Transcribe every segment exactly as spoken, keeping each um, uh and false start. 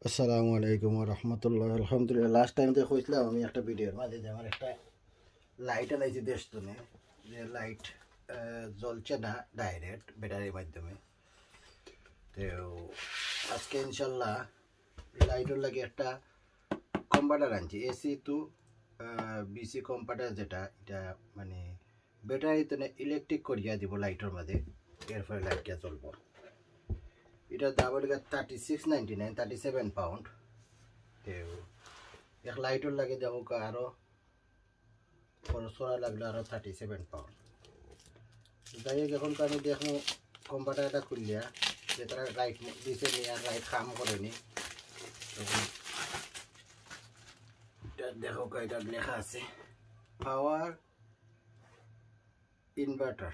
আসসালামু আলাইকুম ওয়া রাহমাতুল্লাহ। আলহামদুলিল্লাহ, লাস্ট টাইম তো কইছিলাম আমি একটা ভিডিওর মাঝে যে আমার একটা লাইট আনাইছি দেশ তনে, যে লাইট জ্বলছে না ডাইরেক্ট ব্যাটারির মাধ্যমে। তো আজকে ইনশাল্লাহ লাইটর লাগি একটা কনভার্টার আনছি, এসি টু বিসি কনভার্টার, যেটা এটা মানে ব্যাটারি তনে ইলেকট্রিক করিয়া দিব লাইটর মাঝে, এরপরে লাইটটা চলবো। এটা দাম হইল thirty six ninety nine, thirty seven pound. তো এক লাইটর লাগে দেখো আরো খরচ করা লাগলো আরো থার্টি সেভেন পাউন্ড। যাই হোক, এখন তো আমি দেখবো কনভার্টার এটা খুললিয়া যে তারা লাইট দিছে নি আর লাইট কাম করে নি। তখন এটা দেখো, এটা লেখা আছে পাওয়ার ইনভার্টার।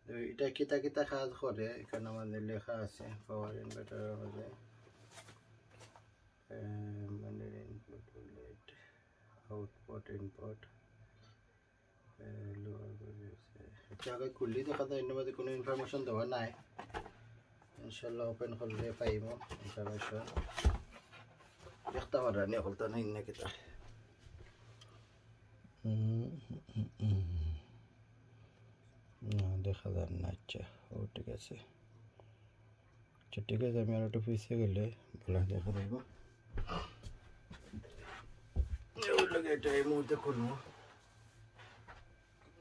তো এটা কিতা কিতা কাজ করে এখানে আমাদের লেখা আছে, পাওয়ার ইনভার্টার আমাদের, আহ, মানে ইনপুট, আউটপুট, ইনপুট, আহ, লোয়ার, এটা আগে খুললেই দেখা যায়, এর মধ্যে কোনো ইনফরমেশন দেওয়া নাই। ইনশাল্লাহ ওপেন করলে পাইব ইনফরমেশন। দেখতে পারেন এখন তো নেই নাকি তার। হুম, হুম, হুম, হুম। না, দেখা যার না। আচ্ছা, ও ঠিক আছে। আচ্ছা, ঠিক আছে, আমি আর একটু পিছিয়ে গেলে ভালো দেখা যাইব। ওই লাগে এটা এই মুহূর্তে খুলবো।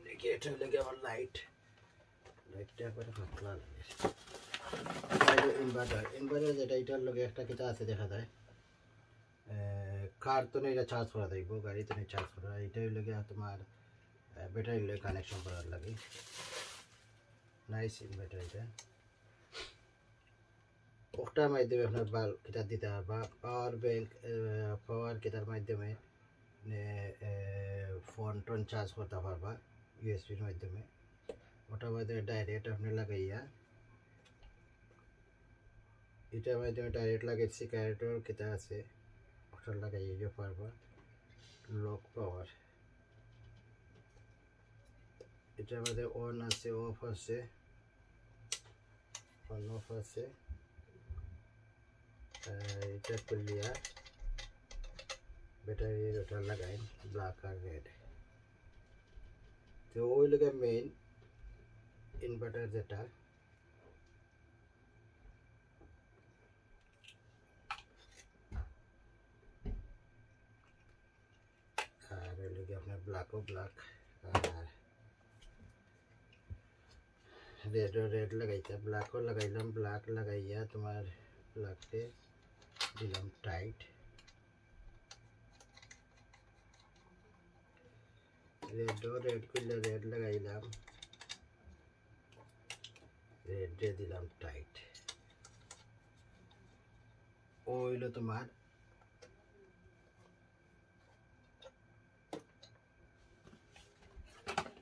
দেখি, এটা লাগে আমার লাইট। লাইটটা একবারে পাতলা লাগে। ইনভার্টার, ইনভার্টার যেটা, এটার লগে একটা কিতা আছে দেখা যায়, কার তো এটা চার্জ করা যাইব, গাড়ি তো চার্জ করা। এটা হইল গিয়া তোমার ব্যাটারি লগে কানেকশন করার লাগে। নাইস ইনভার্টার এটা। ওটার মাধ্যমে আপনার বাল কিতা দিতে পারবা, পাওয়ার ব্যাংক, পাওয়ার কিতার মাধ্যমে ফোন টোন চার্জ করতে পারবা ইউএসবির মাধ্যমে। ওটার মাধ্যমে ডাইরেক্ট আপনি লাগাইয়া, এটার মাধ্যমে ডাইরেক্ট লাগে সিগারেটর কিতা আছে, ওটা লাগাইয়া পারবা। লক পাওয়ার, এটার মধ্যে অন আছে, অফ আছে, অন অফ আছে। আহ, এটা খুলিয়া ব্যাটারি ওটা লাগাই, ব্ল্যাক আর রেড। তো ওই লগে মেইন ইনভার্টার যেটা, আর ওই লগে আপনার ব্ল্যাকও ব্ল্যাক, আর রেডও রেড লাগাইতে, ব্ল্যাকও লাগাইলাম, ব্ল্যাক লাগাইয়া তোমার ব্ল্যাককে দিলাম টাইট। রেডও রেড করলে রেড লাগাইলাম, রেডে দিলাম টাইট। ও হইলো তোমার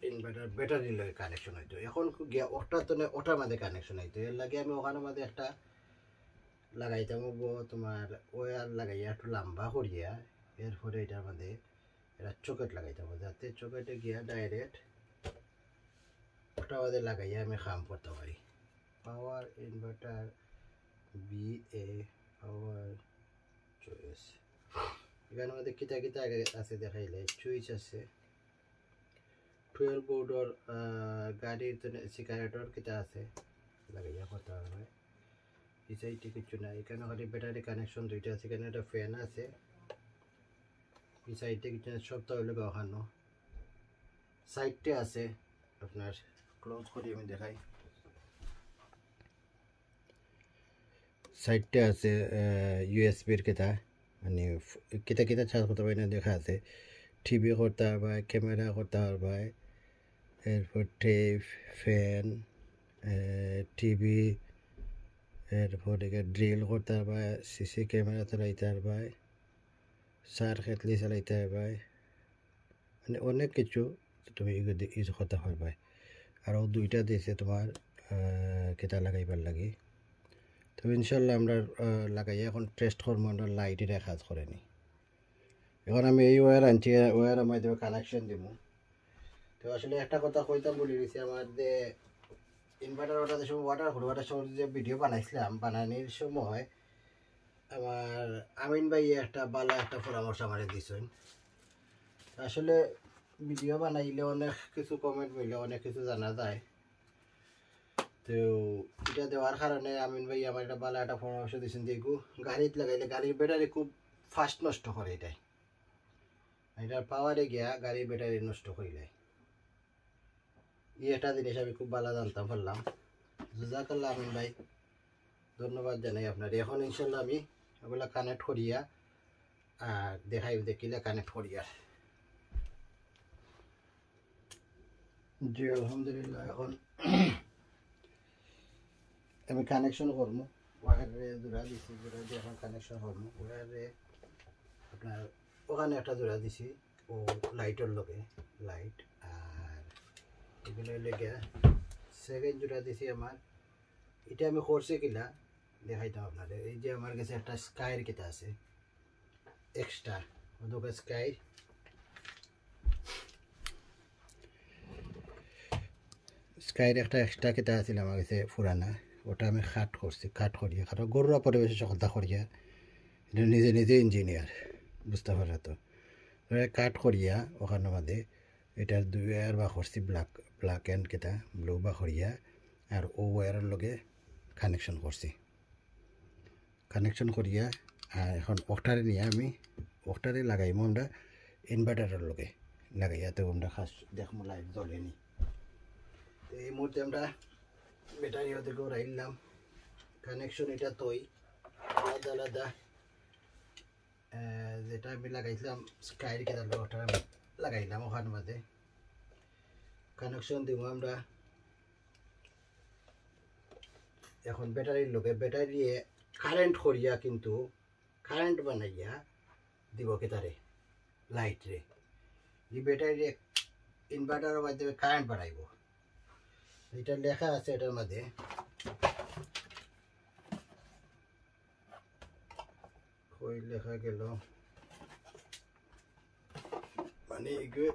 ইনভার্টার ব্যাটারি লগে কানেকশন হইতো। এখন গিয়া ওটা তো না, ওটার মাঝে কানেকশন হইতো। এর লাগে আমি ওখানের মাঝে একটা লাগাইতাম, ও তোমার ওয়্যার লাগাইয়া একটু লম্বা করিয়া, এরপরে এটার মাঝে এটা সকেট লাগাইতাম, যাতে সকেটে গিয়া ডাইরেক্ট ওটার মাঝে লাগাইয়া আমি কাম করতে পারি। পাওয়ার ইনভার্টার বিএ পাওয়ার চয়েস। এখানে আমাদের কিতা কিতা আগে আছে দেখাইলে, সুইচ আছে, টুয়েলভ ভোল্টর গাড়ির জন্য সিগারেটর কিতা আছে, লাগাইয়া করতে পারবে। এই সাইডে কিছু নাই, এখানে খালি ব্যাটারি কানেকশন দুইটা আছে, এখানে একটা ফ্যান আছে। এই সাইডে কিছু নাই, সবটা হইলো গা ওখানো। সাইডে আছে আপনার, ক্লোজ করি আমি দেখাই। সাইডে আছে ইউএসবির কিতা, মানে ফ-, কিতা কিতা চার্জ করতে পারি না দেখা আছে। টিভি করতে পারবায়, ক্যামেরা করতে পারবায়, এরপর টেপ, ফ্যান, টিভি, এরপর ড্রিল করতে পারবায়, সিসি ক্যামেরা চালাইতে পারবায়, সার কেটলি চালাইতে পারবায়, মানে অনেক কিছু তুমি ইউজ করতে পারবায়। আর ও দুইটা দিছে তোমার আহ, কিতা লাগাইবার লাগি। তো ইনশাল্লাহ আমরা আহ, লাগাইয়া এখন টেস্ট করবো আমরা লাইটে কাজ করে নি। এখন আমি এই ওয়্যার আনছি, ওয়্যারের মাধ্যমে কানেকশন দিব। তো আসলে একটা কথা কইতাম ভুলি গেছি, আমার যে ইনভার্টার অর্ডার দেওয়ার সময়, ওয়াটার কুলার অর্ডার সময় যে ভিডিও বানাইছিলাম, বানানির সময় আমার আমিন ভাই একটা ভালা একটা পরামর্শ আমারে দিছইন। আসলে ভিডিও বানাইলে অনেক কিছু কমেন্ট মিলে, অনেক কিছু জানা যায়। তো ইটা দেওয়ার কারণে আমিন ভাই আমার একটা ভালা একটা পরামর্শ দিছইন যে এগু গাড়িত লাগাইলে গাড়ির ব্যাটারি খুব ফাস্ট নষ্ট করে, এটাই এটার পাওয়ারে গিয়া গাড়ির ব্যাটারি নষ্ট করিলায়। এই একটা জিনিস আমি খুব ভালা জানতাম পারলাম। জাজাকাল্লাহ আমিন ভাই, ধন্যবাদ জানাই আপনারে। এখন ইনশাল্লাহ আমি ওগুলা কানেক্ট করিয়া আর দেখাই যে কিলা কানেক্ট করিয়া। জি আলহামদুলিল্লাহ, এখন আমি কানেকশন করমু। ওয়ারে জুড়া দিছি, জুড়া দিয়া এখন কানেকশন করমু। ওয়ারে আপনার ওখানে একটা জুড়া দিছি, ও লাইটর লগে লাইট। আর এগুলো হইলে গিয়া সেকেন্ড জুড়া দিছি আমার। এটা আমি করছি কিলা দেখাইতাম আপনারে। এই যে আমার গেছে একটা স্কাইর কিতা আছে এক্সট্রা, ওদিকে স্কাইর, স্কাইর একটা এক্সট্রা কিতা আছিল আমার গেছে পুরানা, ওটা আমি কাট করছি। কাট করিয়া, কারণ ঘরোয়া পরিবেশে সকলতা করিয়া, এটা নিজে নিজে ইঞ্জিনিয়ার, বুঝতে পারে তো। কাট করিয়া ওখানে মাঝে এটার দুই ওয়্যার বা করছি, ব্ল্যাক, ব্ল্যাক এন্ড কিতা ব্লু বা করিয়া, আর ও ওয়্যারর লগে কানেকশন করছি। কানেকশন করিয়া আর এখন ওটারে নিয়া আমি ওটারে লাগাইমু আমরা ইনভার্টারর লগে। লাগাইয়া তো আমরা খাস দেখমু লাইট জ্বলেনি। তো এই মুহূর্তে আমরা ব্যাটারি ওদিকে রাখলাম, কানেকশন এটা তৈ আলাদা আলাদা। আহ, যেটা আমি লাগাইছিলাম স্কাইর কিতা ওটা আমি লাগাইলাম ওখান মাঝে। কানেকশন দিব আমরা এখন ব্যাটারির লগে, ব্যাটারি কারেন্ট করিয়া কিন্তু কারেন্ট বানাইয়া দিব কিতারে, লাইট রে। এই ব্যাটারি ইনভার্টারের মাধ্যমে কারেন্ট বানাইব, এটা লেখা আছে এটার মাঝে। কই লেখা গেল? মানে এগুলো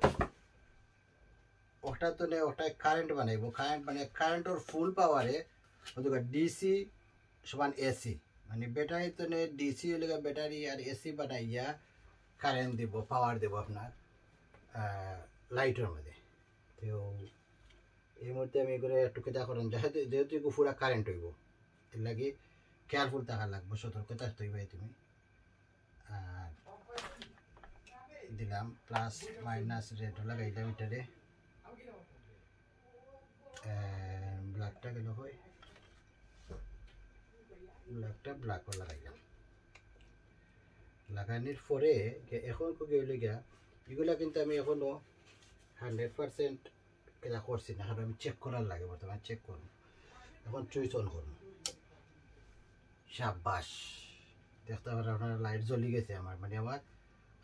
ওটা তো নেই, ওটা কারেন্ট বানাইব। কারেন্ট মানে কারেন্টর ফুল পাওয়ারে ওদিকে ডিসি সমান এসি, মানে ব্যাটারি তো নেই, ডিসি হইলে ব্যাটারি আর এসি বানাইয়া কারেন্ট দিব, পাওয়ার দিব আপনার লাইটর মধ্যে। তো এই মুহূর্তে আমি এগুলো একটু কেটা করেন, যেহেতু যেহেতু এগুলো পুরা কারেন্ট হইব, এর লাগি কেয়ারফুল থাকা লাগবে, সতর্ক থাকতে হইবে তুমি। আর দিলাম প্লাস মাইনাস রেড লাগাইলাম এটারে। ব্ল্যাকটা গেল কই? ব্ল্যাকটা ব্ল্যাকও লাগাইলাম। লাগানির পরে যে এখন কি হইল গিয়া, এগুলা কিন্তু আমি এখনো হান্ড্রেড পার্সেন্ট এটা করছি না, কারণ আমি চেক করার লাগে, বর্তমানে চেক করব। এখন সুইচ অন করব। সাব্বাস, দেখতে পারেন আপনারা লাইট জ্বলি গেছে আমার, মানে আমার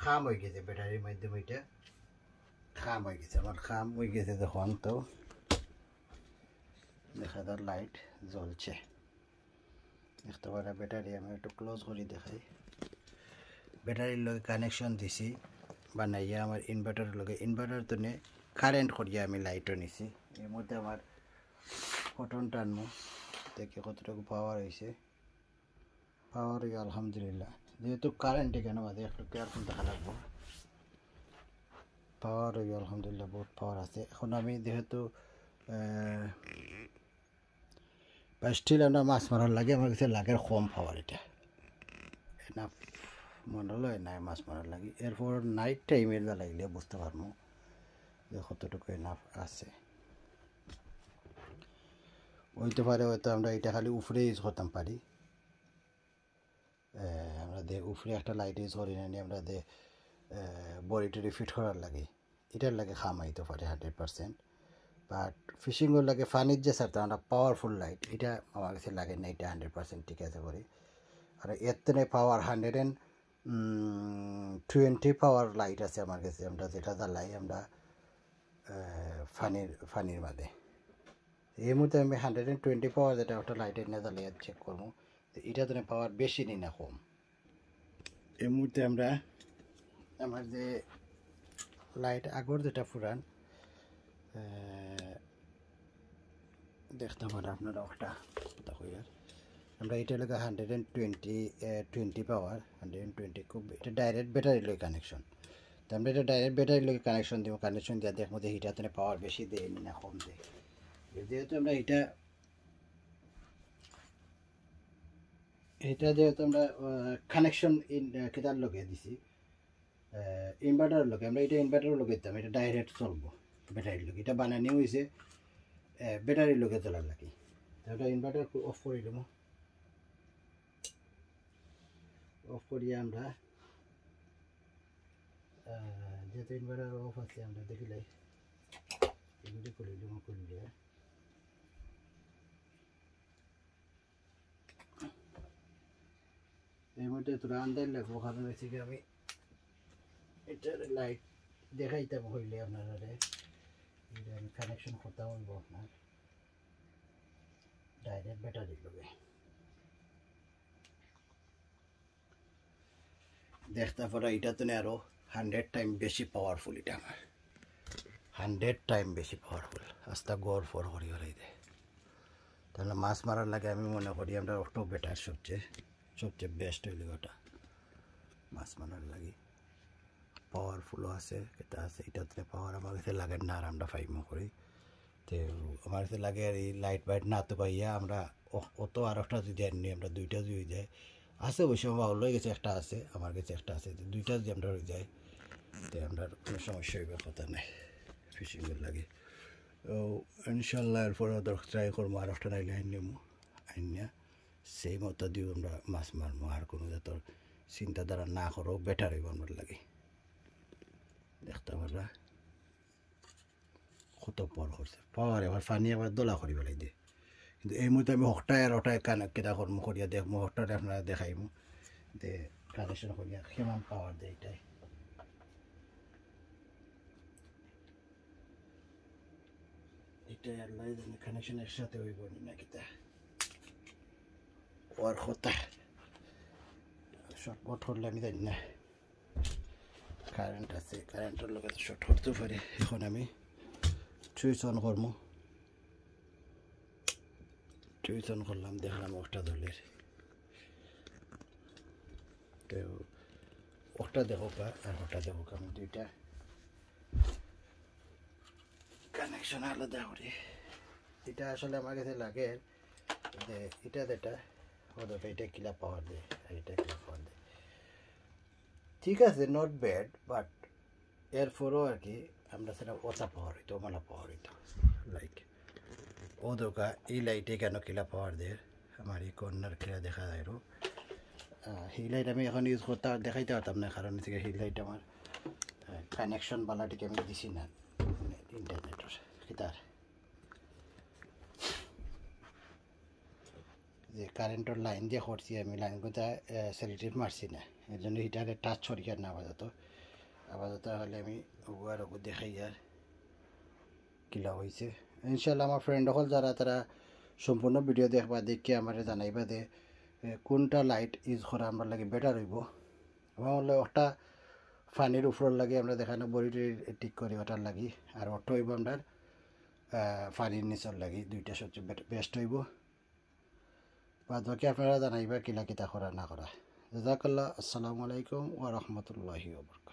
কাম হয়ে গেছে, ব্যাটারির মাধ্যমে এটা কাম হয়ে গেছে, আমার কাম হয়ে গেছে। তখন তো দেখা যার লাইট জ্বলছে। দেখতে পারা ব্যাটারি আমি একটু ক্লোজ করি দেখাই। ব্যাটারির লগে কানেকশন দিছি, বানাইয়া আমার ইনভার্টারের লগে, ইনভার্টার তো নে কারেন্ট করিয়া আমি লাইটও নিছি। এর মধ্যে আমার কটন টানমু, দেখি কতটুকু পাওয়ার হয়েছে। পাওয়ার হইয়া আলহামদুলিল্লাহ, যেহেতু কারেন্ট এখানে মাঝে একটু কেয়ারফুল দেখা লাগবো। পাওয়ার হইয়া আলহামদুলিল্লাহ বহুত পাওয়ার আছে। এখন আমি যেহেতু আহ, বা স্টিল আমরা মাছ মারার লাগে, আমার কাছে লাগের কম পাওয়ার এটা। এনাফ মনে হয় নাই মাছ মারার লাগে। এরপর নাইট টাইমে জ্বালাইলে বুঝতে পারবো যে কতটুকু এনাফ আছে। হইতে পারে হয়তো আমরা এটা খালি উপরে ইউজ করতাম পারি। এ, আমরা যে উপরে একটা লাইট ইউজ করি না, আমরা যে, এ, বডি টডি ফিট করার লাগে, এটার লাগে কাম আইতে পারে হান্ড্রেড পার্সেন্ট। বাট ফিশিংয়ের লাগে পানির যে সারটা আমরা পাওয়ারফুল লাইট, এটা আমার কাছে লাগে না, এটা হান্ড্রেড পার্সেন্ট ঠিক আছে করে। আর এর থেকে পাওয়ার হান্ড্রেড অ্যান্ড টোয়েন্টি পাওয়ার লাইট আছে আমার কাছে, আমরা যেটা জ্বালাই আমরা, এ, পানির পানির মাঝে। এই মুহূর্তে আমি হান্ড্রেড অ্যান্ড টোয়েন্টি পাওয়ার যেটা ওটা লাইট এনে জ্বালিয়ে চেক করবো, তো এটা তো পাওয়ার বেশি নি না কম। এই মুহূর্তে আমরা আমার যে লাইট আগর যেটা পুরান, আহ, দেখতা পাররা আপনারা একটা কথা কইয়ার, আমরা ইটা লগে hundred and twenty, twenty power, hundred and twenty খুব, ইটা ডাইরেক্ট ব্যাটারি লগে কানেকশন। তো আমরা ইটা ডাইরেক্ট ব্যাটারি লগে কানেকশন দিব। কানেকশন দিয়া দেখমু যে ইটা তনে পাওয়ার বেশি দেয় না কম দেয়। যেহেতু আমরা ইটা, ইটা যেহেতু আমরা কানেকশন কিতার লগে দিছি, ইনভার্টার লগে, আমরা ইটা ইনভার্টার লগে দিতাম, ইটা ডাইরেক্ট চলবো ব্যাটারির লগে। ইটা বানানি অইছে ব্যাটারির লগে চলার লাগি। তো আমরা ইনভার্টার অফ করি দিমু। অফ করিয়া আমরা, আহ, যেহেতু ইনভার্টার অফ আছে, আমরা দেখিলাই, এগুলি খুলি দিমু, খুলিয়া এই মুহূর্তে তোরা আন্দাজ লাগবো, কারণ হচ্ছে কি, আমি এটা লাইট দেখাইতাম হইলে আপনারা, এটা আমি কানেকশন করতাম হইব আপনার ডাইরেক্ট ব্যাটারির লগে। দেখতা পাররা, ইটা তনে আরো হান্ড্রেড টাইম বেশি পাওয়ারফুল ইটা আমার, হান্ড্রেড টাইম বেশি পাওয়ারফুল। আস্তা গড় ফড় করি হলাই দে। তাহলে মাছ মারার লাগি আমি মনে করি আমরা অটো বেটার সবচেয়ে, সবচেয়ে বেস্ট হইল ওটা মাছ মারার লাগি। পাওয়ারফুলও আছে, এটা আছে, ইটা তনে পাওয়ার আমার গেছে লাগে না, আর আমরা ফাইমও করি। তো আমার গেছে লাগে আর এই লাইট বাইট না তো পাইয়া আমরা অ-, অত আর একটা যদি আনি, আমরা দুইটা যদি হয়ে যায়, আছে অবশ্য আমার লই গেছে, একটা আছে, আমার গেছে একটা আছে, তো দুইটা যদি আমরা হয়ে যায়, তো আমরা কোনো সমস্যা হইবার কথা নাই ফিশিংয়ের লাগি। তো ইনশাল্লাহ এরপরে ওদের ট্রাই করবো, আর একটা নাইলে আনি নেবো, আনিয়া সেই মতো দিয়ে আমরা মাছ মারবো। আর কোনো জাতর চিন্তাধারা না করো, বেটার হইব আমার লাগি। দেখতা পাররা কত পর করছে, পাওয়ার এবার পানি আবার দলা করি বেলাই দে। কিন্তু এই মুহূর্তে আমি হকটায় আর ওটায় কানে কিতা করমু করিয়া দেখমু, হকটায় আপনারা দেখাইমু যে কানেকশন করিয়া কেমন পাওয়ার দেয় এটাই। এটা আল্লাহ জানে কানেকশন একসাথে হইব নি না কিতা। ওর কথা শর্টকাট করলে আমি জানি না। কারেন্ট আছে, কারেন্টের লগে তো শর্ট করতে পারে। এখন আমি সুইচ অন করমু, সুইচ অন করলাম, দেখলাম ওটা ধরলে। তো ওটা দেখো কা, আর ওটা দেখো কা, আমি দুইটা কানেকশন আলাদা করি। এটা আসলে আমার গেছে লাগে যে এটা যেটা, ওদের এটা কিলা পাওয়ার দেয়, আর এটা কিলা পাওয়ার দেয়। ঠিক আছে, নট ব্যাড, বাট এরপরও আর কি আমরা সেটা ওটা পাওয়ার হইতো, ওমালা পাওয়ার হইতো। লাইক ও দরকার, এই লাইটে কেন কিলা পাওয়ার দেয়, আমার এই কর্নার কিলা দেখা যায় রো। আহ, এই লাইট আমি এখন ইউজ করতে আর দেখাইতে পারতাম না, কারণ হচ্ছে গিয়ে এই লাইট আমার কানেকশন বালাটিকে আমি দিছি না ইন্টারনেটের কিতার। যে কারেন্টের লাইন যে করছি আমি, লাইনগুলো সেলেক্টেড মারছি না, এর জন্য হিটারে টাচ করি আর না আপাতত। আপাতত হলে আমি ওগুয়ার ওগু দেখাই আর কিলা হয়েছে। ইনশাল্লাহ আমার ফ্রেন্ড হল যারা, তারা সম্পূর্ণ ভিডিও দেখবা, দেখে আমারে জানাইবা যে এ, কোনটা লাইট ইউজ করা আমরা লাগে বেটার হইব। আমার হলো একটা ফানির উপর লাগে আমরা দেখানো বডি ঠিক করি ওটার লাগি, আর অটো হইব আমরা ফানির নিচর লাগি, দুইটা সবচেয়ে বেস্ট হইব। বাদ বাকি আপনারা জানাইবা কিলা কিতা করা না করা। জাজাকাল্লাহ। আসসালামু আলাইকুম ওয়া রাহমাতুল্লাহি ওয়া বারাকাতুহু।